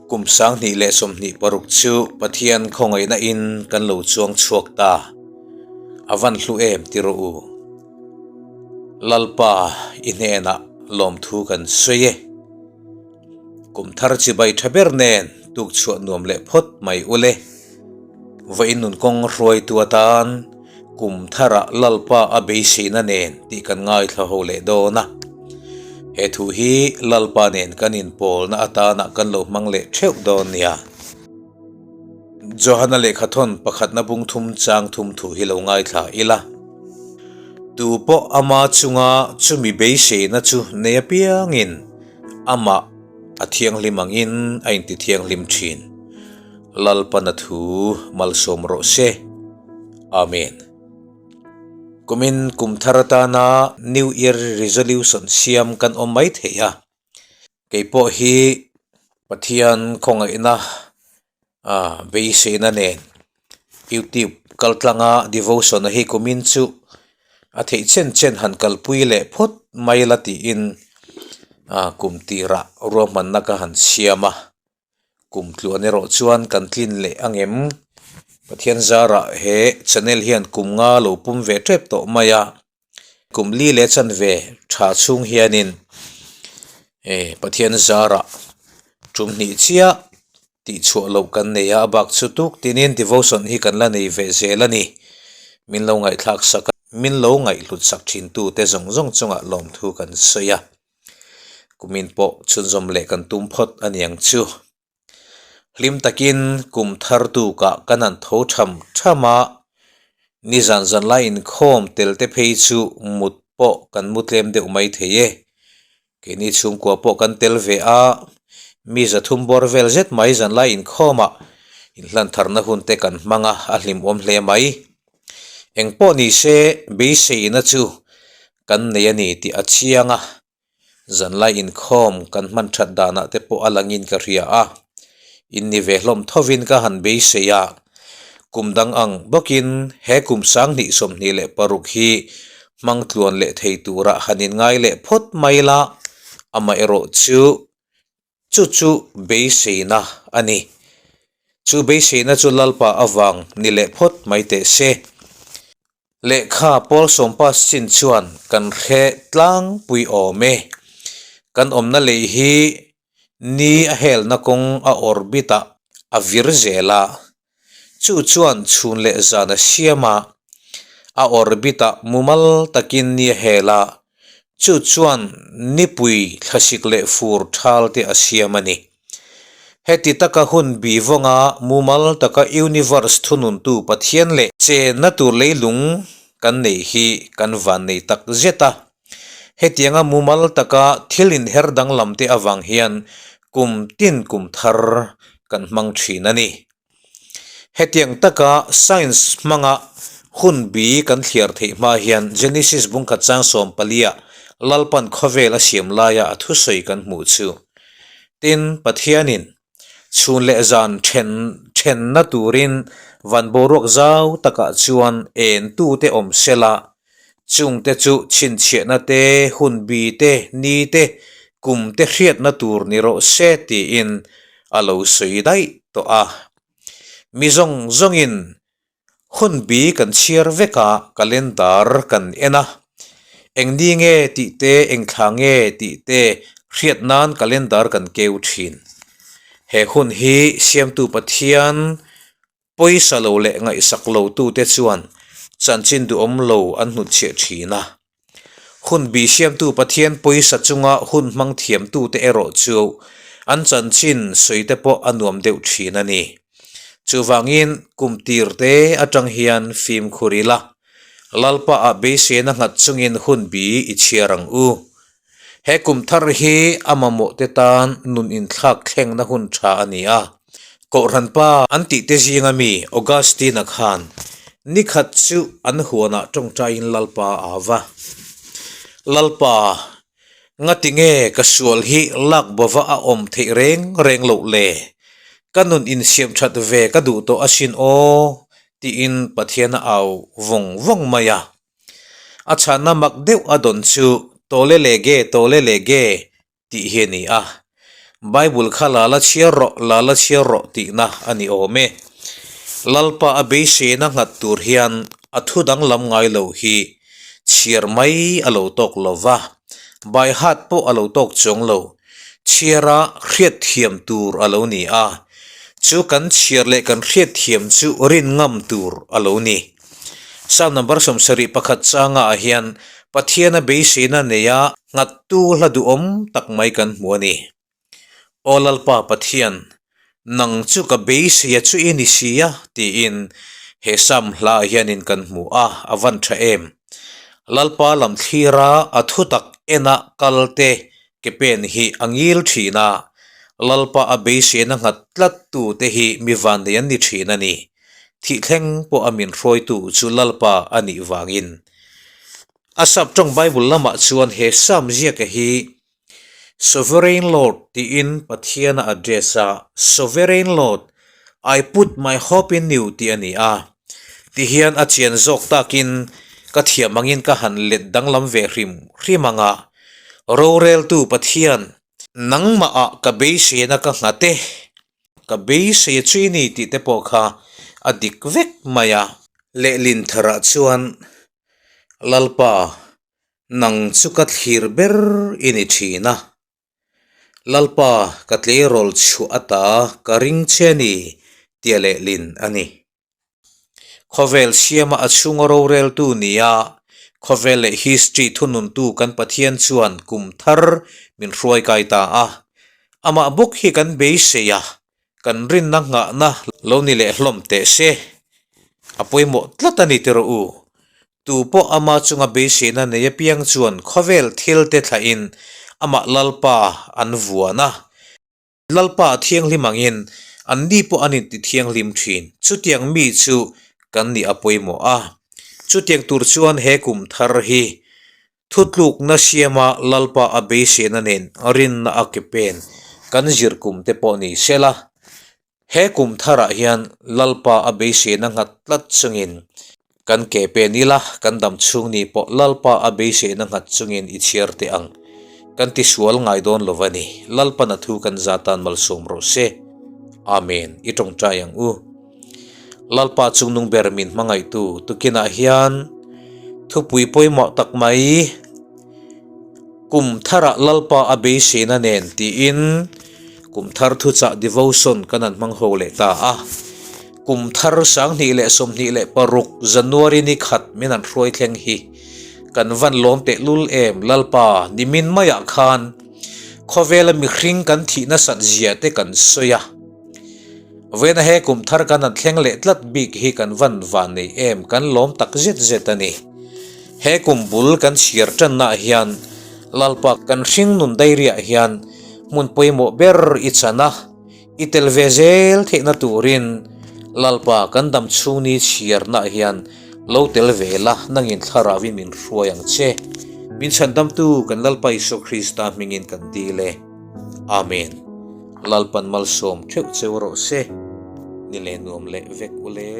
Kum 2026 chu Pathian khawngaihna in kan lo chuang chhuak ta. A van hlu em ti rawh u. Lalpa i hnenah lawmthu kan sawi e. Kum thar chibai tha ber nen tuk chhuah nuam leh phawt mai ule. Vawiin nun kawng hruaitu atan kum tharah Lalpa a beiseina nen tih kan ngaithla ho leh dawn a. He thu hi Lalpa nen kan inpawlna atana kan lo hmang leh theuh dawn nia. Johana lehkhathawn pakhatna bung thum chang thum thu hi lo ngaithla ila. Tu pawh ama chunga chumi beiseina chu nei apiangin amah a thianghlim angin a inti thianghlim thin. Lalpana thu malsawm rawh se. Amen. Kumin kum thar atana New Year Resolution siam kan awm mai thei a. Kei pawh hi Pathian khawngaihna ah beiseina nen youtube kal tlanga devotion a hi kumin chu a theih chen chen han kalpui leh phawt mai la tiin ah kum tirah ruahmanna ka han siam a kum tluan erawh chuan kan tlin leh ang em Pathian zarah he channel hian kum nga lo pum ve tep tawh mai a. Kum li leh chanve tha chhung hianin eh Pathian zarah tum hnih chiah tih chhuah loh kan nei a, a bak chu tuk tinin devotion hi kan la nei ve zel a ni. Min lo ngaihthlak sak a, min lo ngaihhlut sak thin tu te zawng zawng chungah lawmthu kan sawi a, kumin pawh chhunzawm leh kan tum phawt a niang chu. Hlim takin kum thar tukah kan han tho tham tham a, nizan zan lai inkhawm tel te phei chu mut pawh kan mu tlem deuh mai thei e. Keini chhungkua pawh kan tel ve a, mi zathum bawr vel zet mai zan lai inkhawmah inhlan tharna hun te kan hmang a, a hlimawm hle mai. Eng pawh ni se beiseina chu kan nei a ni tih a chiang a. Zanlai inkhawm kan hman that danah te pawh a langin ka hria a, in ni ve hlawm thovin ka han beisei a, kum dang ang bawkin he kum 2026 hi hmang tluan leh thei turah han inngai leh phawt mai la, amaherawh chu Chu chu beiseina a ni. Chu beiseina chu Lalpa avang ni leh phawt mai teh se. Lehkha Paul Sawmpas chin chuan kan hre tlangpui awm e. Kan awmna lei hi ni a helna kawng a orbit ah a vir zel a. Chu chuan chhun leh zan a siam a, a orbit ah mumal takin ni a hel a, chu chuan nipui thlasik leh fur thal te a siam a ni. Heti taka hun bi vawnga mumal taka universe thununtu Pathian leh chenna tur leilung kan neih hi kan van nei tak zet a. Hetianga mumal taka thil inher danglam te avang hian kum tin kum thar kan hmang thin a ni. Hetiang taka science hmanga hun bi kan thliar theih hma hian Genesis bungkhat chang sawmpalia Lalpan khawvel a siam laia a thusawi kan hmuh chu. Tin, Pathianin Chhun leh zan then thenna turin van boruak zau takah chuan en tute awm sela, chungte chu chhinchhiahna te, hun bi te, ni te, kum te hriatna tur ni rawh se tiin a lo sawi daih tawh a. Mi zawng zawngin Hun bi kan chhiar vek a, calendar kan en a. Eng ni nge tih te, eng thla nge tih te hriat nan calendar kan keu thin. He hun hi Siamtu Pathian pawisa lo leh ngaihsak lo tute chuan chanchin duhawm lo an hnutchhiah thin a. Hun bi siamtu Pathian pawisa chunga hun hmang thiamtute erawh chu an chanchin sawi te pawh a nuam deuh thin a ni. Chuvangin kum tir te atang hian fimkhur ila, Lalpa ah beiseina nghat chungin hun bi i chhiar ang u. He kum thar hi a mamawh te tan nun inthlak thlengna hun tha a ni a. Kohhran pa an tih te zinga mi Augustine-a khan nikhat chu an huanah tawngtaiin Lalpa a au va. Lalpa, ngati nge ka sual hi lak bova a awm theih reng reng loh le? Ka nun insiam that ve ka duh tawh asin aw, tiin Pathian a au vawng vawng mai a. A chhanna mak deuh a dawn chu, Tawle lege, tawle lege, tih hi a ni a. Bible kha la la chhiar rawh, la la chhiar rawh tihna a ni awm e. Lalpa a beiseina nghat tur hian a thu danglam ngai lo hi chhiar mai a lo tawk lo va, by heart pawh a lo tawk chuang lo. Chhiara hriatthiam tur a lo ni a, chu kan chhiar leh kan hriatthiam chu rin ngam tur a lo ni. Psalm number 71 changa ah hian Pathiana beiseina neia nghattu hla duhawm tak mai kan hmu a ni. Aw Lalpa Pathian, nang chu ka beiseia chu i ni si a, tiin he Psalm hla ah hianin kan hmu a, a van tha em. Lalpa lam thlira a thutak ena kal te ke pen hi a ngil thin a, Lalpa a beiseina nghat tlat tu te hi mi vannei an ni thin a ni. Thih thleng pawh a min hruaitu chu Lalpa a nih vangin. A Saptawng Bible lamah chuan he Psalm ziaka hi Sovereign Lord tiin Pathian a address a, Sovereign Lord, I put my hope in you tih a ni a. Tihian a chian zawk takin ka thiam angin ka han let danglam ve hrim hrim ang a, Roreltu Pathian, nangmahah ka beiseina ka nghat e, ka beisei a chu i ni tih te pawh kha a dik vek mai a. Lehlin tharah chuan Lalpa, nang chu ka thlir ber i ni thin a. Lalpa, ka tleirawl chhuah ata ka ring che a ni tia lehlin a ni. Khawvel siama a chhunga roreltu nia khawvel leh history thununtu kan Pathian chuan kum thar min hruai kai ta a. Amah bawk hi kan beisei a, kan rinna nghahna lo ni leh hlawm teh se. A pawimawh tlat a ni ti rawh u. Tu pawh ama chunga beiseina nei apiang chuan khawvel thil te thlahin amah Lalpa an vuan a. Lalpa a thianghlim angin anni pawh an inti thianghlim thin. Chutiang mi chu kan nih a pawimawh a. Chutiang tur chuan he kum thar hi thutlukna siama Lalpa a beiseina nen rinna a ke pen kan zir kum te pawh ni sela. He kum tharah hian Lalpa a beiseina nghat tlat chungin kan ke pen ila, kan dam chhung ni pawh Lalpa a beiseina nghat chungin i chhiar teh ang. Kan tisual ngai dawn lo a ni. Lalpan a thu kan za tan malsawm rawh se. Amen. I tawngtai ang u. Lalpa chungnung ber min hmangaihtu tukinah hian thupui pawimawh tak mai, Kum tharah Lalpa a beiseina nen tiin kum thar thuchah devotion kan han hmang ho leh ta a. Kum thar 2026 January ni khat min han hruai thleng hi kan van lawm teh lul em Lalpa nimin maiah khan khawvela mihring kan thih nasat zia te kan sawi a. Vawiina he kum thar kan han thleng leh tlat bik hi kan van van nei em kan lawm tak zet zet a ni. He kum bul kan chhiar tannaah hian Lalpa kan hring nun dairiah hian hmun pawimawh ber i chan a, i tel ve zel theihna turin Lalpa kan dam chhung ni chhiarnaah hian lo tel ve la nangin thlarauin min hruai ang che. Min chhandamtu kan Lalpa Isua Krista hmingin kan dil e. Amen. Lalpan malsawm theuh cheu rawh se. Ni leh nuam leh vek ule.